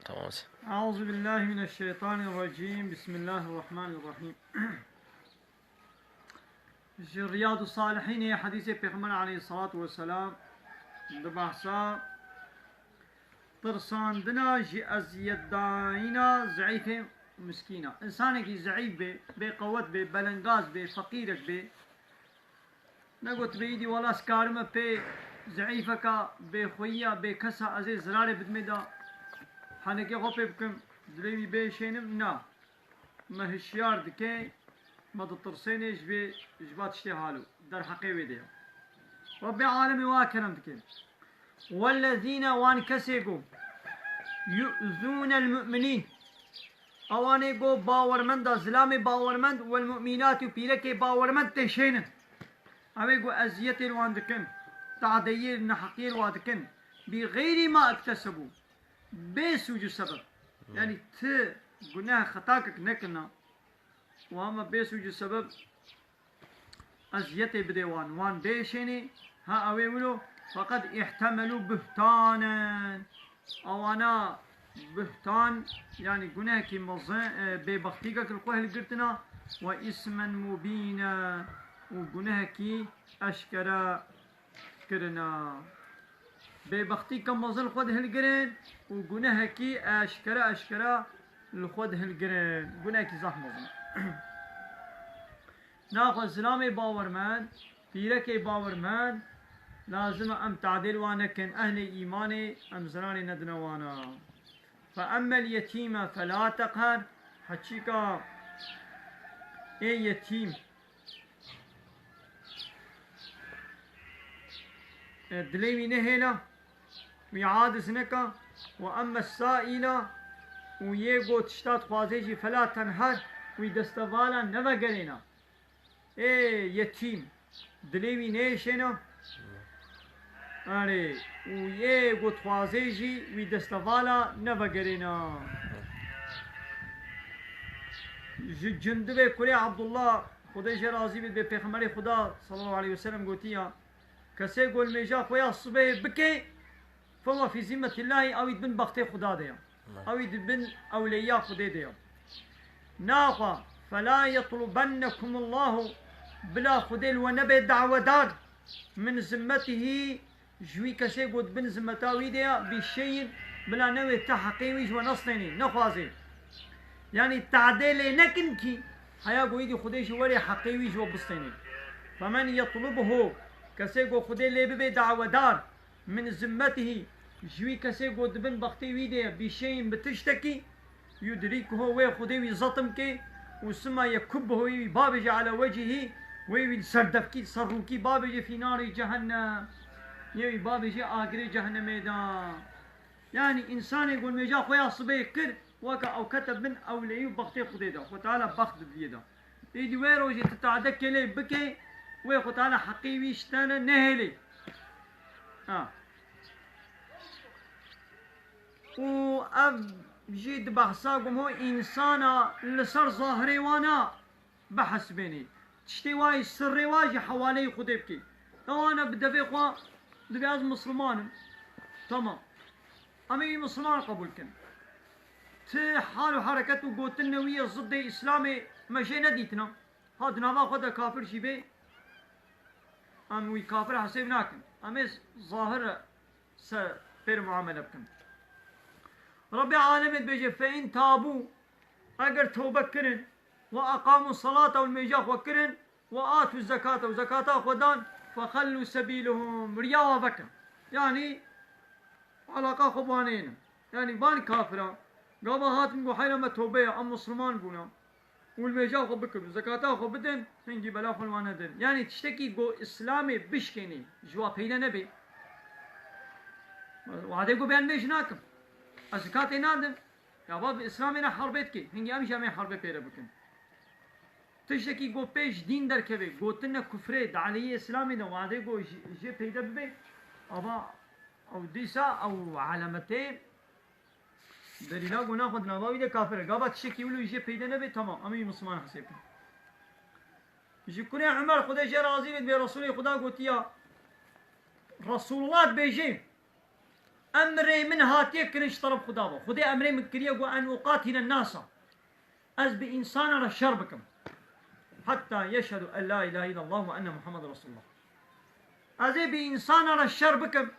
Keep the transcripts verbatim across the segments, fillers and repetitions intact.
Tamam. Euzu billahi mineşşeytanirracim. Bismillahirrahmanirrahim. Ji Riyadu Salihînê, hedîsê Pêxember aleyhissalatu vesselam di behsa tirsandina ji eziyetdayîna zeîfê miskîna. Însanekî zeîf bê, bêqewet bê, belengaz bê, feqîrek bê, Negotibê, îdî wala ez karime pê zeîfeka, bêxweyiya, bêkesa ez ê zirarê bidimê da, henekê xwe pê bikim, dilê wî bêşênim, na. Me hişyar dike, me ditirsênê ji vê, ji va tiştê halo. Derheqê wê de ya. Rebbê alemê wa kerem dike. Wellezîne, wan kesê ku, yu'zûnel mu'minîn, ewanê ku bawermenda, zilamê bawermend, wel mu'mînatî, û pîrekê bawermend têşênin. Ew ê ku eziyetê li wan dikin, tadeyê neheqiyê li wa dikin, bi xeyrî ma iktesebû, bê sûc û sebeb. Yanî ti guneh xetakek nekirina, û hema bê sûc û sebeb eziyetê bidê wan, wan bêşênê, ha ew ê wilo, feqed ihtemelû buhtanen. Ewana buhtan, yanî gunehekî mezin, e, bêbextîkek li xwe hilgirtina, we îsmen mubîne, û gunehekî eşkere kirina. Bêbextîka mezin li xwe dihilgirin û gunehekî eşkere eşkere li xwe dihilgirin. Gunehekî zehf mezin. Naxwe zilamê bawermend, pîrekê bawermend, lazim e em tadê li wan nekin. Ehlê îmanê em ziranê nedine wana. Fe emmel yetîme fe la teqher. Heçîka ê yetîm, e, dilê wî nehêla, wî aciz neka. Ve emme saîla, û yê ku tişta dixwazê jî, fela tenher, wî destevala nevegerêna. Ê yetîm, dilê wî nêşêna. Erê, û yê ku dixwazê jî wî destevala nevegerêna. Ji Cundubê kurê Abdullah, Xwedê jê razî bê, bê Pêxemberê Xuda sallallahu aleyhi ve sellem gotiya, kesê ku li mêja xwe ya sibehê bike, fehuwe fî zimmetillahî, ew ê di bin bextê Xuda de ya. Ew ê di bin ewleyiya Xwedê de ya. Naxwe, fela yetlubennekumullahu, bila Xwedê li we nebe dawedar, min zimmetihî, ji wî kesê ku di bin zimmeta wî de ya, bi şeyin, bila newê te heqê wî ji we nestênê, nexwazê. Yanî tadê lê nekin kî, heya ku îdî Xwedê jî werê heqê wî ji we bistênê. Femen yetlubhu, kesê ku Xwedê lê bibe dawedar, min zimmetihî, ji wî kesê ku di bin bextê wî de ye, bi şeyin, bi tiştekî, yudrikhu, wê Xwedê wî zetim ke, û sima yekubbuhu, wê wî babêje ala wecihî, wê wî li ser devkî, li ser rûkî babêje fî narî cehennem. Yê wî babêje agirê cehennemê de. Yanî însanê ku li mêja xwe ya sibê kir, weke ew kete bin ewleyî û bextê Xwedê de. Xwe Teala bext didiyê de. Êdî wê rojê tu tade kelê bike, wê Xwe Teala heqê wî ji te re nehêlê. Ha. Û ev jî di behsa gumho însana li ser zahirê wana bihesibênê. Tiştê wa yî sirrê wa jî hewaleyê Xwedê bikê. Ewana bi devê xwe dibê ez misliman im. Tamam. Em ê wî misliman qebûl kin. Ti hal û hereket û gotinê wî yê ziddê Îslamê me jê nedîtina. Ha di nava xwe de kafir jî bê, em wî kafir hesêb nakin. Em ê zahir ser pêr muamele bikin. Rebbê alemê dibêje, fe in tabû, eger tewbe kirin, ve aqamû salata, û mêja xwe kirin, ve atû zekata, û zekata xwe dan, fexellû sebîlehum, riya wa vekin. Yanî, alaqa xwe bi wan neynin. Yanî van kafira, gava hatin got, heyra me tobe ye, em misliman bûne. Û li mêja xwe bikin, zekata xwe bidin, hingî bela xwe li wan nedin. Yanî tiştekî got Îslamê bişkênê, ji wa peyde nebe. Wadê got ben mêj nakim. Ez zekatê nadim. Ya va bi Îslamê re herbê dike. Hingî em jî em ê herbê pê re bikin. Tiştekî got pê ji dîn derkeve, gotine kufrê, di aleyhê Îslamê de, wadê got ji, jê peyde bibe, ava ew dîsa ew alametê delîla got naxwe di nava wî de kafir e. Gava tiştekî wilo jê peyde nebe, tamam, em ê wî misliman hesêb bikin. Ji kurê Umer, Xwedê jê razî bê, dibê Resûlê Xuda gotiya, Resûlullah dibêje, Emrê min hatiye kirin ji teref Xuda ve. Xwedê emrê min kiriye ku en uqatîle nasa. Ez bi însana re şer bikim. Heta yeşhedu en la ilahe illallah ve enne Muhammed Resulullah. Ez ê bi însana re şer bikim.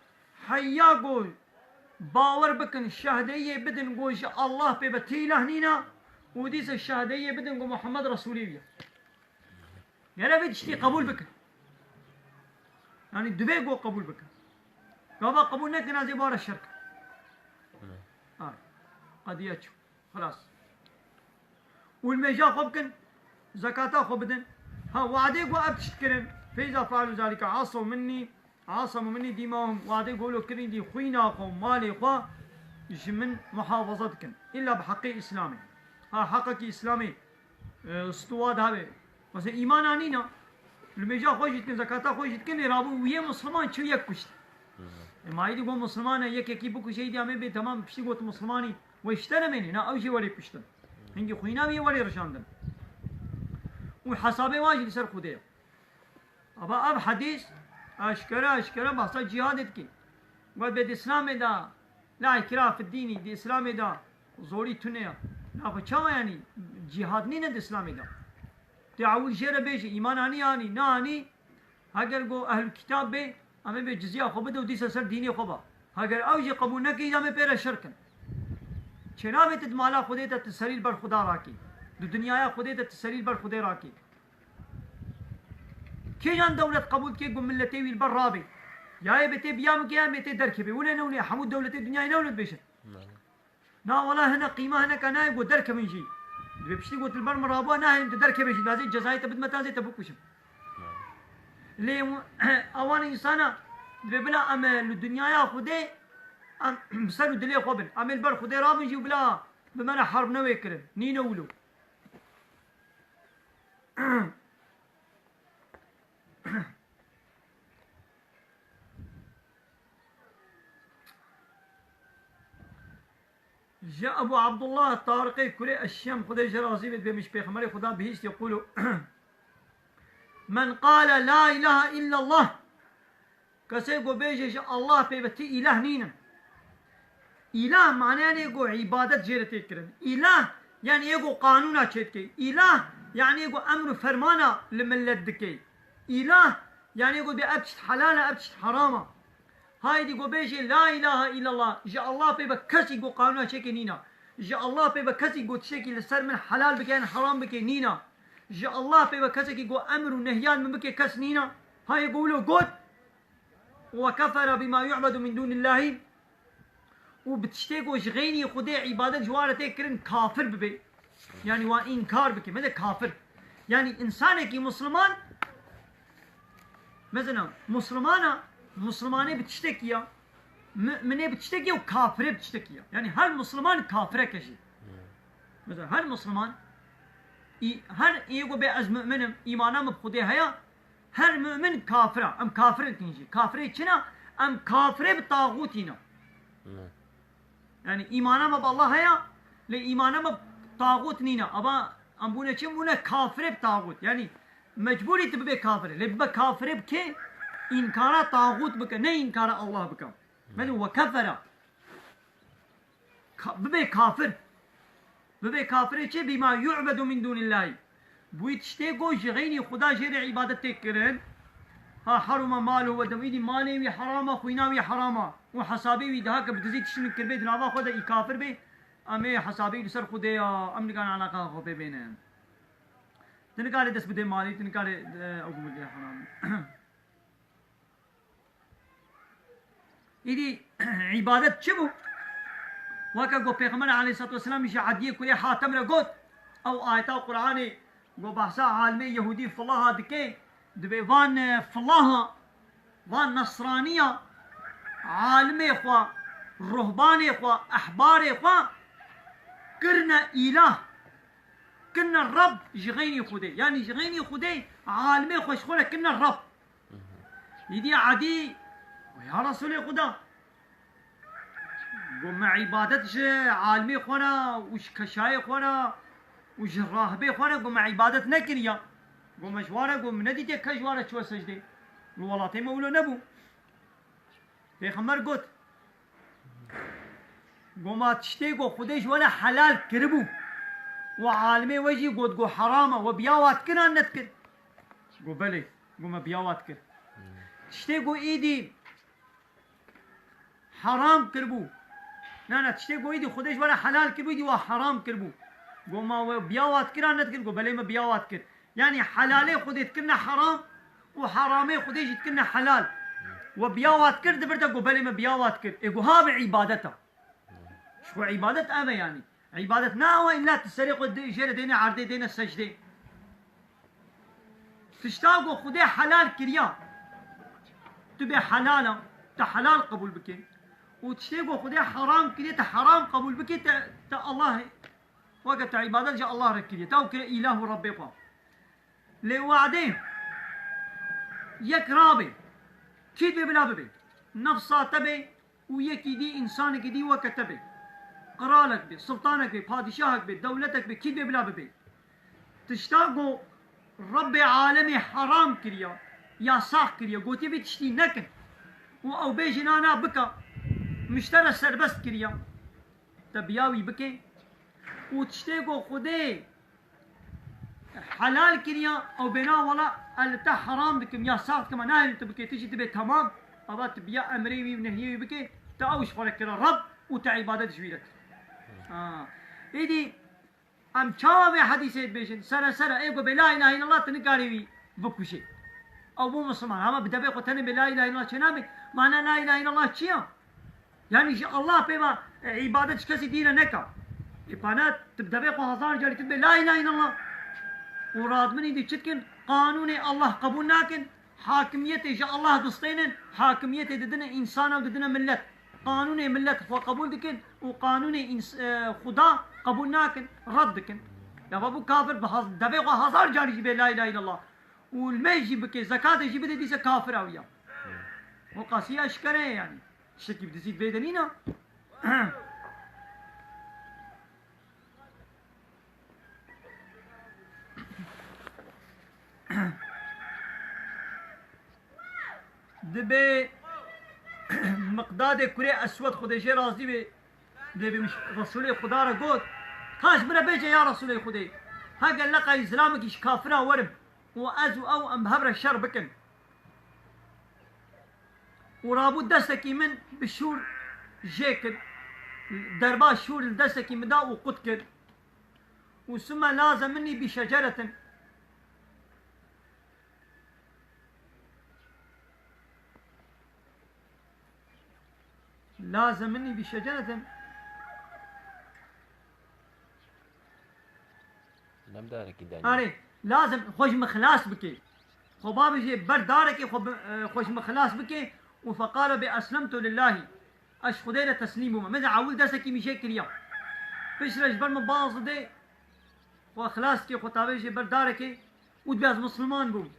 Heya ku bawer bikin, şehdeyê bidin ku ji Allah pê ve ti îlah nîne û dîsa şehdeyê bidin ku Muhammed Resulê wî ye. Gere vê tiştî qebûl bikin. Yanî divê ku qebûl bikin. Gava qebûl nekin, ez ê bi wan re şer kim. Ay. Qediya çû. Xilas. Û li mêja xwe bikin, zekata xwe bidin. Ha, wadê ku ev tişt kirin, feyza fealû zalîke asaw minnî, asamu minnî dîmahum, wadê ku wilo kirin dî xwîna xwe û malê xwe ji min muhafaza dikin. Îlla bi heqê Îslamê. Ha, heqekî Îslamê, e, stûwa dihavê. Mesela îmana nîna. Li mêja xwe jî dikin, zekata xwe jî dikin, lê rabû wî yê Misliman çi yek kuşt. E, ma êdî got Misliman e, yekekî bikuje, êdî em ê bê temam piştî got Mislimanî. Wê ji te nemênê, na ew jî welê kuştin. Hingî xwîna wî yê welê rijandin. Û hesabê wan jî li ser Xwedê ye. Aba ev hedîs eşkere eşkere behsa cîhadê dike. Got bê di Îslamê de la îkra fi dînî, di Îslamê de zorî tune ye. Na xwe çawa yanî cîhad nîne di Îslamê de? Tê ewil jê re bêje, îman anî anî, na anî, heger go ehlul kitab bê, em ê bê cizya xwe bide û dîsa ser dînê xwe ba. Heger ew jî qebûl nekî, em ê pê re şer kin. Çênavê tu di mala Xwedê de tu serî li ber Xuda rakî. Di dinyaya Xwedê de tu serî li ber Xwedê rakî. Kêjan dewlet qebûl dike ku miletê wî li ber rabê? Ya ê bê tê biya bike, ya ê bê tê derkevê. Wile ne wile, hemû dewletê dinyayê ne wile dibêjin. Na wela hine qîma hineka nayê ku derkevin jî. Dibê piştî ku tu li ber min rabû, nahêlim tu derkevê jî. Lazê cezayê te bidime, tazê te bikuşim. Lê ewan însana dibê bila em, e, li dinyaya Xwedê em bi ser û dilê xwe bin. Em ê li ber Xwedê rabin jî û bila bi me re herb newê kirin. Nîne wilo. Ji Ebu Abdullah Tariqê kurê Eşşem, Xwedê ji razî bê, dibê min ji Pêxemberê Xuda bihîst, yekulu: Men qale la ilahe illallah. Kesê ku bêje ji Allah pê ve ti îlah nînin. Îlah maneyanê ku îbadet jê re tê kirin. Îlah, yanî yê ku qanûna çê dike. Îlah, yanî yê ku emr û fermana li milet dike. Îlah, yanî yê ku dibê ev tişt helal e, ev tişt heram e. Haydî ku bêje la ilahe illallah, ji Allah pê ve kesî ku qanûna çêkê nîna. Ji Allah pê ve kesî ku tiştekî li ser min helal bike yan heram bike nîna. Ji Allah pê ve kesekî ku emr û nehyan min bike kes nîna. Hayê ku wilo got, "Ve kefere bima yu'bedu min dûnillahî." Û bi tiştê ku ji xeynî Xwedê îbadet ji wan re tê kirin kafir bibe. Yanî wan înkar bike. Mede kafir. Yanî însanekî misliman, mesela mislimana, mislimanê bi tiştekî ya, mu'minê bi tiştekî ya û kafirê bi tiştekî ya. Yanî her misliman kafirek e jî. Mesela her misliman, î-, her yê ku bê ez mu'min im, îmana min bi Xwedê heye, her mu'min kafir e. Em kafir in jî. Kafirê çi ne? Em kafirê bi taxûtî ne. Ne. Yanî îmana me bi Allah heye, lê îmana me bi taxût nîne. Aba em bûne çi? Bûne kafirê bi taxût. Yanî mecbûrî tu bibê kafir. Lê bibe kafirê bi kê? Înkara taxût bike, ne înkara Allah bike. Mede ve kefere. Ka-, bibe kafir. Bibe kafirê çi? Bima yu'bedu min dûnillahî. Bi wî tiştê ku ji xeynî Xuda jê re îbadet tê kirin. Ha haruma maluhu ve demu. Îdî malê wî herama, xwîna wî herama. Û hesabê wî daha ke bi dizî tiştin kirbê di nava xwe de î kafir bê. Em ê hesabê wî li ser Xwedê ya. Em nikan eleqa xwe pê bêne. Tu nikarê dest bidê malê, tu nikarê, e, ew bimilê heram. Îdî îbadet çi bû? Weke ku Pêxember aleyhissalatu vesselam ji Ediyê kurê Hatem re got, ew ayeta Qur'anê ku behsa alimê Yehûdî filaha dike, dibê van, e, filaha, van Nesraniya alimê xwe, ruhbanê xwe, ehbarê xwe kirine îlah, kirine Reb ji xeynî Xwedê. Yanî ji xeynî Xwedê alimê xwe ji xwe re kirine Reb. Îdî Edî, ya Resûlê Xuda, got, me îbadet ji alimê xwe re û ji keşayê xwe re û ji rahibê xwe re, got, me îbadet nekiriya. Got, me ji wan re, got, min nedîtiye kes ji wan re çûye secdê. Li welatê me wilo nebû. Pêxember got, Go ma tiştê go Xwedê ji we re helal kiribû. Û alimê we jî got, go heram e, we biya wa dikir an nedikir? Go belê, go me biya wa dikir. Tiştê go êdî heram kiribû. Na, na, tiştê go êdî Xwedê ji we re helal kiribû, êdî wa heram kiribû. Go ma we biya wa dikir an nedikir? Go belê, me biya wa dikir. Yanî helalê Xwedê dikirine heram û heramê Xwedê jî dikirine helal. We biya wa dikir, di vir de go belê, me biya wa dikir. Ê go ha bi îbadet e. Ji xwe îbadet ev e yanî. Îbadet ne ew e illa tu serê xwe di-, jê re dêne erdê, dêne secdê. Tişta ku Xwedê helal kiriya, tu bê helal e, tu helal qebûl bike. Û tiştê ku Xwedê heram kiriye, tu heram qebûl bike, te, te Allahê, weke te îbadet ji Allah re kiriye. Te ew kire îlah û Rebbê xwe. Lê wadê yek rabê, kî dibê bila bibê? Nefsa te bê, û yekî dî, însanekî dî weke te be. Qiralek be, sultanek be, padîşahek be, dewletek be, kî be bila bibe. Tişta ku Rebbê alemê heram kiriya, yasax kiriya, gotiye vê tiştî nekin. Û ew bêjin ana bika, min ji te re serbest kiriya. Te biya wî bike. Û tiştê ku Xwedê helal kiriya, ew bêna wela ez li te heram dikim, yasax dikim, nahêlim tu bikê, tu jî dibê temam. Ava tu biya emrê wî û nehyê wî bikê, tu ew ji xwe re kira Reb û tu îbadet ji wî re kir. Ha. Êdî em çawa vê hedîsê dibêjin? Sere sere ê ku bê la ilahe illallah tu nikarî wî bikuşê. Ew bû misilman. Hema bi devê xwe tenê bê la ilahe illallah çênabê. Mana la ilahe illallah çi ya? Yanî ji Allah pê ve, e, îbadet ji kesî dî re neka. Ê pana tu bi devê xwe hezar carî tu bê la ilahe illallah. Û radminî dî çi dikin? Qanûnê Allah qebûl nakin. Hakimiyetê ji Allah distênin. Hakimiyetê didine însan û didine millet. Qanûnê millet xwe qebûl dikin û qanûnê îns-, e, Xuda qebûl nakin. Red dikin. Ya va bû kafir bi haz-, devê xwe hezar carî jî bê la ilahe illallah. Û limê jî bike, zekatê jî bide, dîse kafir ew ya. O qasî eşkere ye yanî. Tiştekî bi dizî vê de nîna. Dibê Miqdadê kurê Eswed Xwedê jê razî bê, dê bi Resulê Xuda re got, ka ji min re bêje ya Resulê Xwedê, heger leqa îslamekî ji kafiran werim û ez û ew em bi hev re şer bikin. Û rabû destekî min bi şûr jê kir. Derba şûr li destekî min da û qut kir. Û summe laze minî bi şeceretin. Laze minî bi şeceretin. Dem darekî danî. Arê, lazim xwe ji min xilas bike. Xwe babijê ber darekê xwe bi, e, xwe ji min xilas bike û feqale bê eslemtu lillahî. Ez ji Xwedê re teslîm bûme. Min de ewil destekî min jê kiriya. Piştre ji ber min baz dide, xwe xilas dike, xwe tavê jê ber darekê û dibê ez misilman bûm.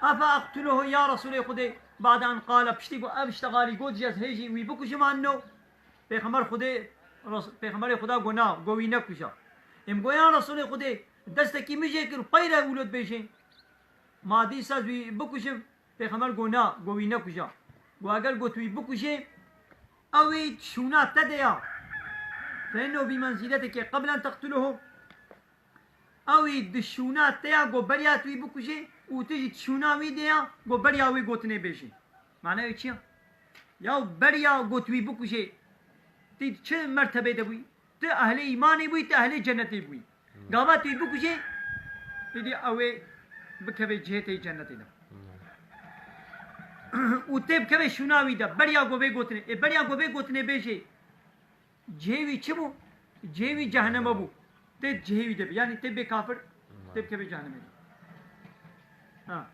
Efe eqtuluhu ya Resulê Xwedê, ba'de en qale, piştî ku ev ştexalî got jî ez hê jî wî bikujim an no. Pêxember Xwedê, Res-, Pêxemberê Xuda got, na, got wî nekuja. Êm got, ya Resulê Xwedê, destekî min jê kir, pey re wilo dibêjê. Ma dîsa ez wî bikujim? Pêxember got, na, got wî nekuja. Got, eger got wî bikujê, ew ê şûna te de ya. Fe innehu bi menzîletekê qeblen teqtuluhu. Ew ê di şûna te ya ku beriya tu wî bikujê û tu jî di şûna wî de ya ku beriya wê gotinê bêjê. Mane wê çi ya? Ya beriya ku tu wî bikujê, tu di çi mertebê de bûyî? Tu ehlê îmanê bûyî, tu ehlê cennetê bûyî. Gava tu wî bikujê, êdî ew ê bikeve cihê te yê cennetê de. Û tê bikeve şûna wî de, beriya ku vê gotinê. Ê beriya ku vê gotinê bêjê, cihê wî çi bû? Cihê wî cehenneme bû. Tê cihê wî de bî. Yanî tê bê kafir, tê bikevê cehenneme de. Ha.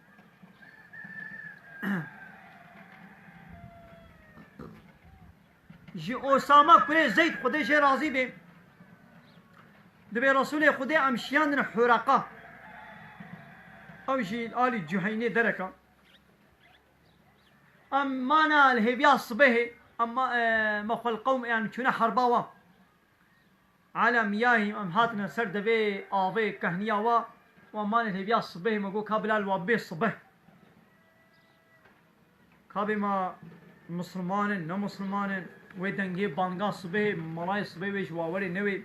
Ji Osama kurê Zeyd, Xwedê jê razî bê, dibê Resûlê Xwedê em şiyandin Huraqa. Ew jî alî Cuheynê dereka. Em mana li hêviya sibehê, em ma-, e, me xwe li qewm, yani çûne herba wa. Ala miyahî, em hatine ser devê avê kehniya wa, û em mane li hêviya sibehê, me got, ka bila li wa bê sibeh. Ka bê ma misilman in, ne misilman in. Wê dengê banga sibê, malayê sibê wê ji wawerê newê.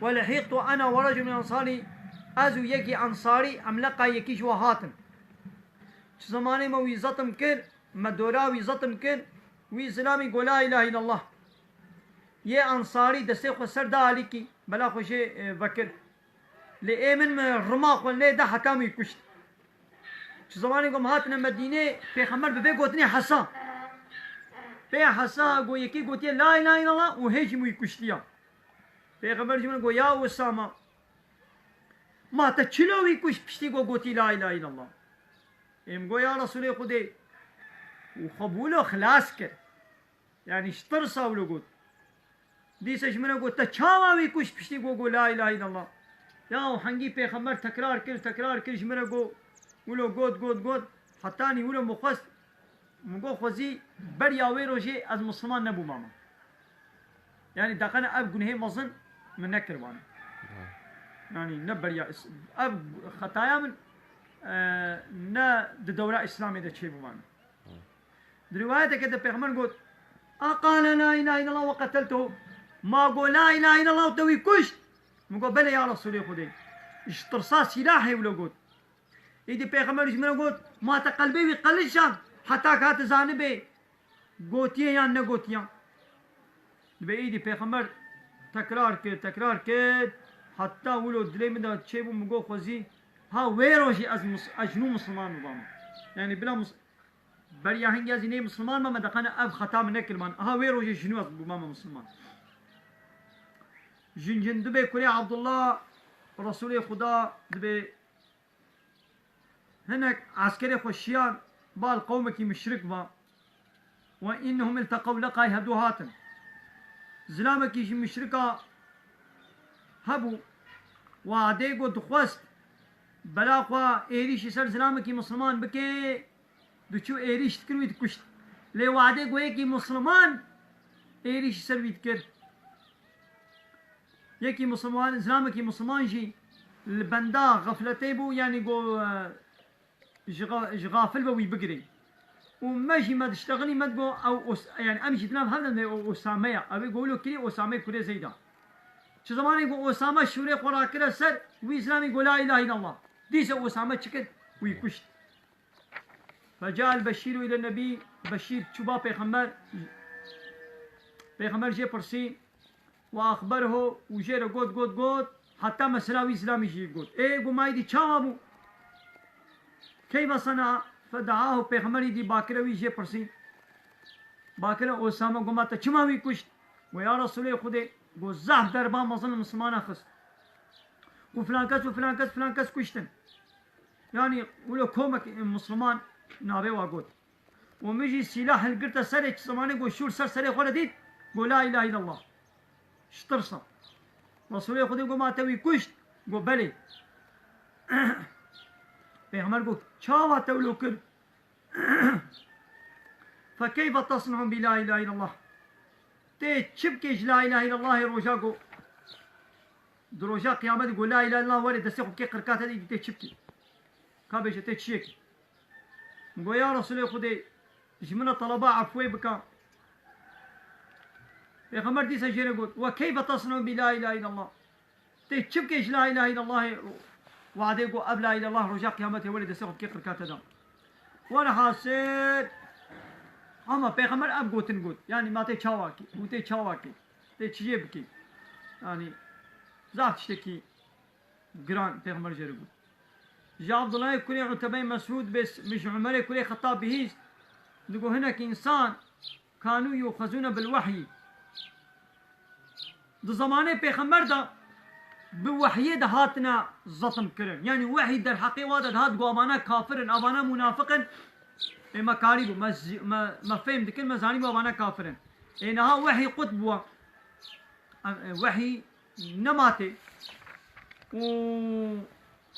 Ve lehiqtu ana ve racul min ansarî, ez û yekî ensarî em leqa yekî ji wa hatin. Çi zemanê me wî zetim kir, me dora wî zetim kir, wî zilamî got la ilahe illallah. Yê ensarî destê xwe ser da alîkî, bela xwe jê, e, vekir. Lê ê min, min rima xwe lê da heta min wî kuşt. Çi zemanê ku em hatine Medînê, Pêxember bi vê gotinê hesa. Pê hesa, got yekî gotiye la ilahe illallah û hê jî min wî kuştiya. Pêxember jî min got ya Usama, ma te çilo wî kuşt piştî ku gotî la ilahe illallah? Ê min got ya Resûlê Xwedê, û xwe bi wilo xilas kir. Yanî ji tirsa wilo got. Dîse ji min re got, te çawa wî kuşt piştî ku got la ilahe illallah? Ya hengî Pêxember tekrar kir, tekrar kir ji min re got, wilo got, got, got. Hetanî wilo min xwest, min got xwezî beriya wê rojê ez misliman nebûma me. Yanî deqene ev gunehê mezin min nekiribane. Yanî ne beriya is-, ev xetaya min, e, ne di dewra Îslamê de çêbûmane. Di riwayeteke de Pêxember got, "A qale la ilahe illallah ve qeteltehu." Ma got, "La ilahe illallah" û te wî kuşt? Min got, "Belê ya Resûlê Xwedê." Ji tirsa sîlahê wilo got. Îdî Pêxember ji min re got, "Ma te qelbê wî qelişand, heta ka te zanibê gotiye yan negotiye." Dibê îdî Pêxember tekrar kir, tekrar kir, heta wilo dilê min de çêbû, min got, "Xwezî ha wê rojê ez mis-, ez ji nû misliman bibame." Yanî bila mis-, Beriya hingê ez jî nê misliman me, me deqene ev xeta min nekirman. Aha wê rojê ji nû ez bûmame misliman. Jin jin dibê kurê Abdullah, Resûlê Xuda dibê hinek eskerê xwe şiyan bal qewmekî muşrik va. Ve innehum ilteqew leqay hedu hatin. Zilamekî ji muşrika hebû. Wadê got dixwest bela xwe êrîşî ser zilamekî misliman bike. Diçû êrîş dikir, wî dikuşt. Lê wadê ku yekî misliman êrîş ser wî dikir. Yekî misliman, zilamekî misliman jî li benda xefletê bû, yanî ku, e, ji xa-, ji xafil be wî bigirê. Û me jî me diştexilî me digo ew Os-, yanî em jî di nav hev de me o Osame ya. Ew ê ku wilo kirî Osame kurê Zeyda. Çi zemanê ku Osame şûrê xwe rakire ser, wî zilamî got la ilahe illallah. Dîse Osame çi kir? Wî kuşt. Feca el Beşîru ile Nebî, Beşîr çû ba Pêxember, Pêxember jê pirsî, ve axberhu û jê re got, got, got, heta mesela wî zilamî jî got. Ê, got ma îdî çawa bû? Keyfe sena, fedeahu, Pêxember îdî bakire wî jê pirsî. Bakire Osame, got ma te çima wî kuşt? Got ya Resûlê Xwedê, got zehf derba mezin li Mislimana xist. Got filan kes û filan kes, filan kes kuştin. Yanî wilo komek Misliman navê wa got. Û min jî sîlah hilgirte serê, çi zemanê got şûr ser serê xwe re dît, got la ilahe illallah. Ji tirsa. Resûlê Xwedê got ma te wî kuşt? Got belê. Pêxember got çawa te wilo kir? Fekeyfe tesna'u bi la ilahe illallah? Tê çi bikê ji la ilahe illallahê roja ku di roja qiyametê ku la ilahe illallah were destê xwe bikê qirka te de, tê çi bikê? Ka bêje tê çi yekî? Min got ya Resûlê Xwedê, ji min re teleba efwê bike. Pêxember dîsa jê re got, ve keyfe tesna'u bi la ilahe illallah? Tê çi bikê ji la ilahe illallahê, wadê got ev la ilahe illallah roja qiyametê were destê xwe dikê qirka te de. Werhasil, ama Pêxember ev gotin got. Yanî ma tê çawa kî? Û tê çawa kî? Tê çi jê bikî? Yanî zaf tiştekî giran Pêxember jê re got. Ji Abdullahê kurê Utebeyê Mesûd bê s-, min ji Umerê kurê Xetab bihîst, digo hinek însan kanû yuxezûne bil wehyî. Di zemanê Pêxember de bi wehyê de hatine zetim kirin. Yanî wehyî derheqê wa de dihat ku avana kafir in, avana munafiq in. Ê me karî bû, me zî-, me, me fêm dikin, me zanî bû avana kafir in. Ê niha wehyî qut bû. Em, e, wehyî nema tê. Û,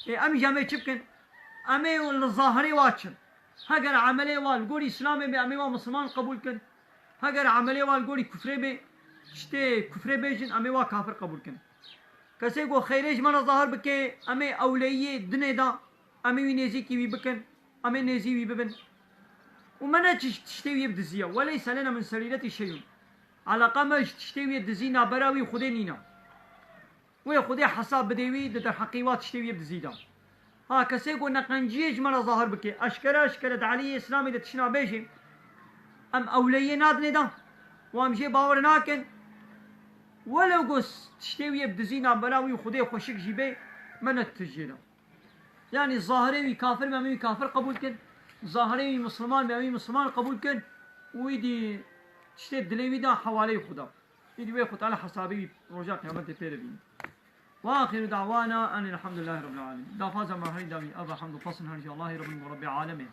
ê, em jî em ê çi bikin? Em ê li zahirê wa çin. Heger emelê wa li gorî Îslamê be, em ê wa Misliman qebûl kin. Heger emelê wa li gorî kufrê be, tiştê kufrê bêjin, em ê wa kafir qebûl kin. Kesê ku xeyrê ji me re zahir bike, em ê ewleyiyê dinê de, em ê wî nêzîkî wî bikin, em ê nêzî wî bibin. Û me ne çi-, tiştê wî yê bidiziya. Ve leyse lena min serîretî şeyun. Eleqa me ji tiştê wî dizî nabera wî Xwedê nîne. Wê Xwedê hesab bidê wî di derheqî wa tiştê wî dizî de. Ha, kesê ku neqenciyê ji me re zahir bike, eşkere eşkere di aliyê Îslamê de tişt nabêje, em ewleyiyê nadinê de û em jê bawer nakin. Welew ku tiştê wî bi dizî nabera wî Xwedê xweşik jî bê, me ne tişt jê de. Yanî zahirê wî kafir be, em wî kafir qebûl kin. Zahirê wî misliman be, em wî misliman qebûl kin. Û wî dî tiştê dilê wî da hewaleyê Xuda. Îdî wê Xwe Teala hesabê wî roja qiyametê pê re bîne. Ve axiru da'wana enil hamdülillahi rabbil alemin. Daxwaza me herî dawî, ev hamd û pesn her ji Allahê Rabbin û Rabbê alemê.